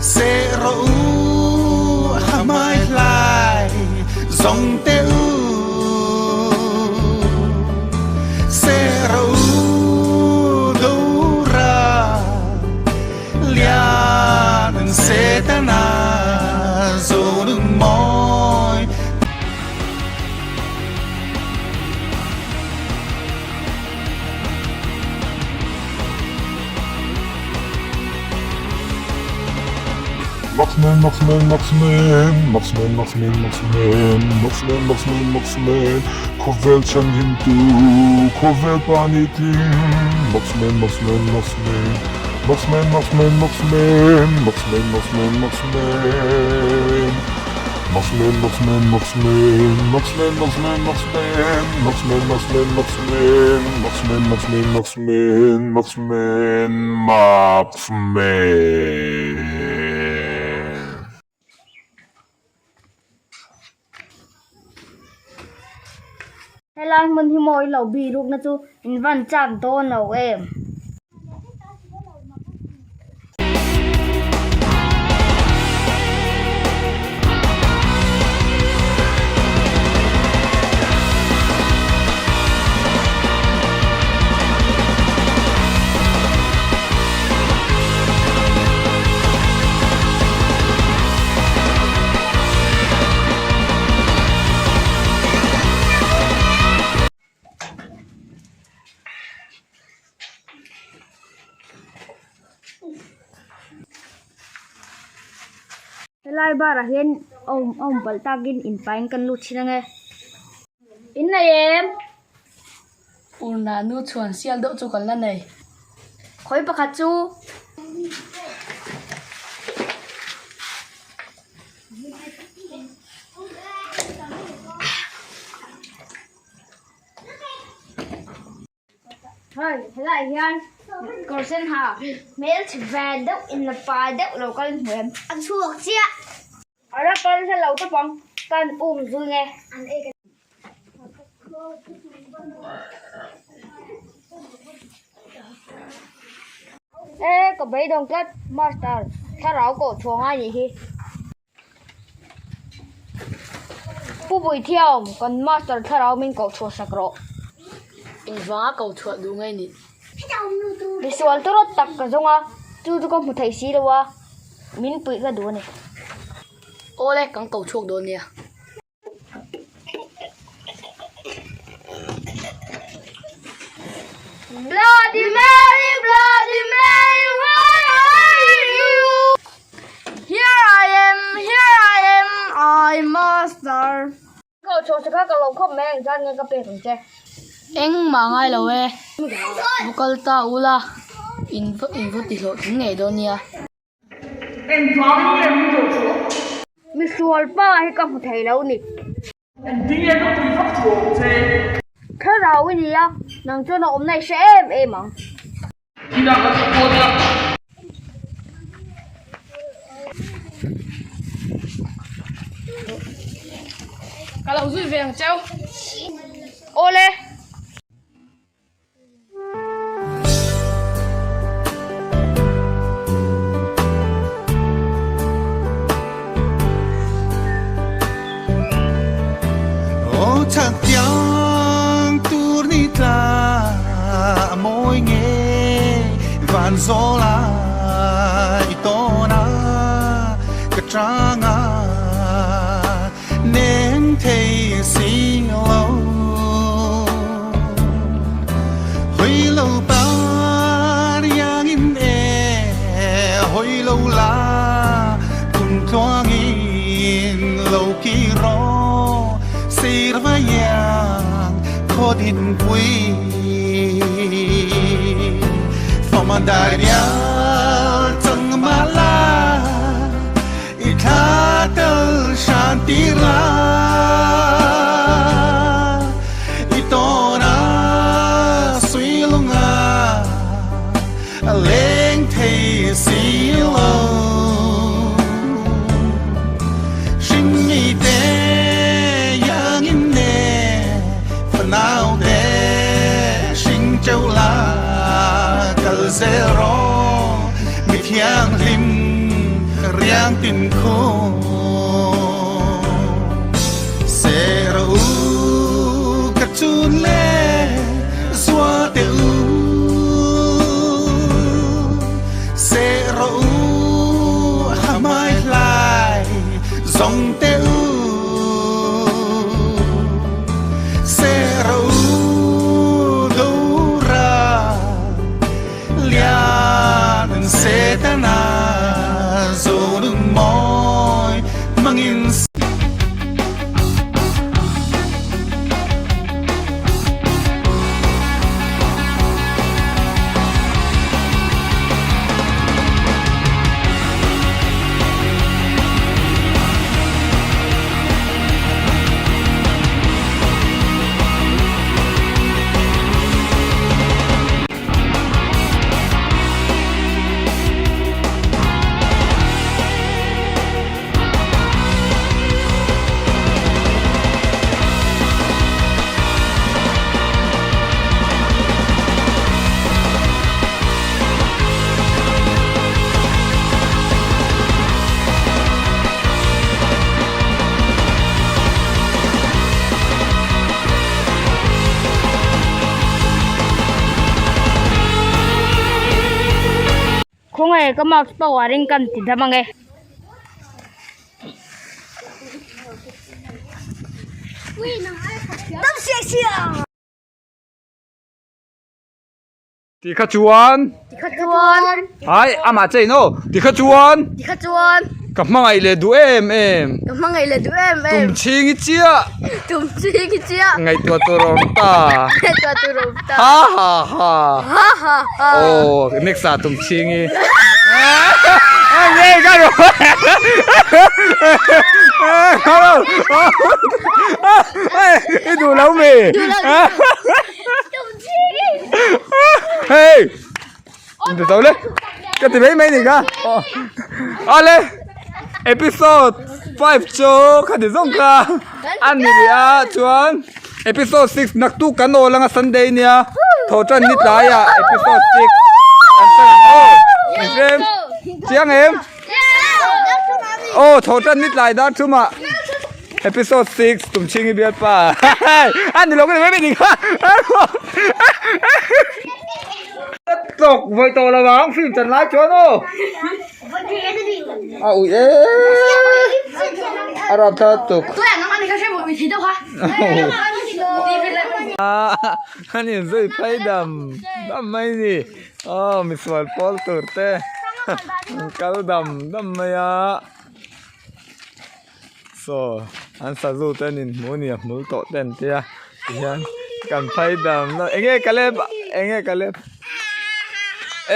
Seh rawh u, a hmai hlai zong te u. Seh rawh u, do ra lian Setana zo nun mawi. Marksman, marksman, marksman, marksman, marksman, marksman, marksman, marksman, marksman, khawvel chhanhimtu, khawvel pa ni tling. Marksman, marksman, marksman, marksman, marksman, marksman, marksman, marksman, marksman. Marksman, marksman, marksman, marksman, marksman, marksman, marksman, marksman, marksman, marksman, marksman, marksman, marksman, marksman. Helai hmun hi maw i lo bih rukna chu in van chak dawn lo em? Helai bar ah hian a awm a awm palh takin in pain kan lut thin ange. In nei em? Urna nu chhuan sial deuh chu kan la nei. Khawi pakhat chu. Hei helaiah hian kawr sen ha hmelchhe ve deuh in la pa deuh lo kal hmu em a chhuak chiah a la kal hla lo tawp ang kan um zui nge. E ka beidawng tlat master thlarau koh chhuah ngai nih hi. Pu Puithiam, kan master thlarau min koh chhuah sak rawh. Engvanga koh chhuah duh nge nih? Misual tawrawt tak ka zawng a, chu chu ka hmu thei si lo a, min puih ka duh a ni. Awle, kan koh chhuak dawn nia. Bloody Mary, Bloody Mary, where are you? Here I am, here I am, I master. Ka chho se kha ka lo khawp mai ang zan nge ka pek ang che. Engmah ngai lo e. Va kal ta ula, in va in va ti hlawhtling ngei dawn nia. Engvangin nge min zawh chhuah? Misual pa hi ka hmu thei lo ni. Engtin nge ka pui vak chhuah ang che? Thlarau i ni a, nang chuan a awmna i hre em em ang. Inah ka chhuak dawn nia. Ka lo zui ve ang cheu. Awle. Aw chak tiang tur ni tla mawi nge van zawl ai tawn a ka tang a Neng thei si lo Hoi lo par yang in e Hoi lo la kum tluang in lo ki ro Sir va yang kho din pui Fama dai bial chang ma la I thla tel hran ti la I tawn a sui lung a a leng thei si lo Hring mi te yang in ne fanau te hring cheu la kal zel rawh Mi thianghlim Iang tin khaw Se rawh u ka chun le zual te u Se rawh u hamai hlai zawng te u Se rawh u do ra Lian Setana zo nun mawi hmangin Khawngaih ka mask power in kan ti dam ange. Ti kha chuan. Ti kha chuan. Hai amah che in aw. Ti kha chuan. Ti kha chuan. Ka hmangaih leh duh em em. Ka hmangaih leh duh em em. Tum chhing i chiah. Tum chhing i chiah. Ngaihtuah tur a awm ta. Ngaihtuah tur a awm ta. Ha ha ha. Ha ha ha. Aw next ah tum chhing i. Nge ka ro. I duh lo mi. Duh lo. Hey! Inti zo le. Ka ti mai mai ni ka. Ale. Episode 5 chu kha ti zawng kha. A ni leh a chuan episode 6 naktuk kan awl anga Sunday nia. Tho tan ni tlai ah episode 6 kan sawi ang aw. Enghrem chiang em? Aw tho tan ni tlai dar thumah. Episode 6 Tumchhingi bialpa a ni lo ka ni mai mai ni kha tawk vawi tawh lo ang film chan lai chuan aw a ui e a rap tha tuk a ni zui phei dam dam mai ni aw misual pawl tur te an kal dam dam mai a. Saw an sazu te an inhmu a ni a hmul tawh te an tia tihian kan phei dam dam eng nge Caleb eng nge Caleb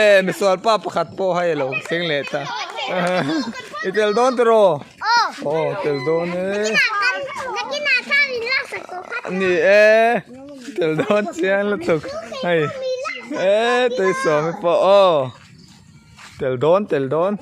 e misual pa pakhat pawh hei alo thleng leh ta i tel dawn tiraw aw tel dawn e ni e tel dawn chiang lutuk hei e tuisawmi pawh aw tel dawn tel dawn.